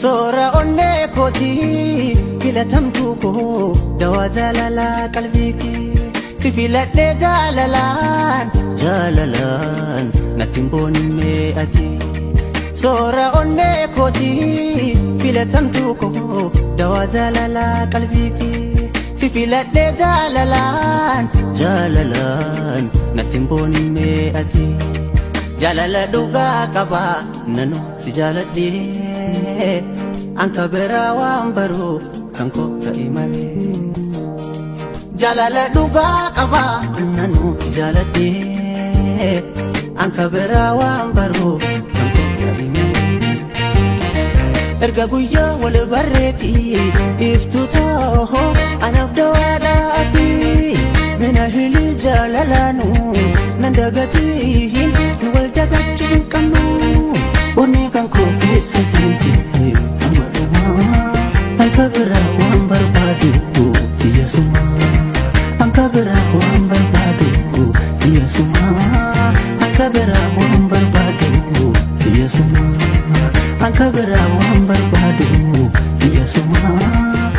Soora onnee kootii filatamtuu koo dawaa jaalalaa qalbiiti. Si filadhee jaalalaan jaalalaan natti hin boonimmee ati. Soora onnee kootii filatamtuu koo dawaa jaalalaa qalbiiti. Si filadhee jaalalaan jaalalaan natti hin boonimmee ati. Jaalala dhugaa qaba nanu si jaaladhee anka biraa waan baru kan koo ta'e malee. Jaalala dhugaa qaba nanu si jaaladhee anka biraa waan baru kan koo ta'e malee. Erga guyyaa wal barreeti iftu ta'oo anaaf dawaadhaati mina hili jaalalaanu nan dagatiin nu wal dagachuu hin qabnu. Onnee kan koo keessa seente amma dhumaa anka biraa waan barbaadu tiyyasumaa anka biraa waan barbaadu tiyyasumaa anka biraa waan barbaadu tiyyasumaa anka biraa waan barbaadu tiyyasumaa.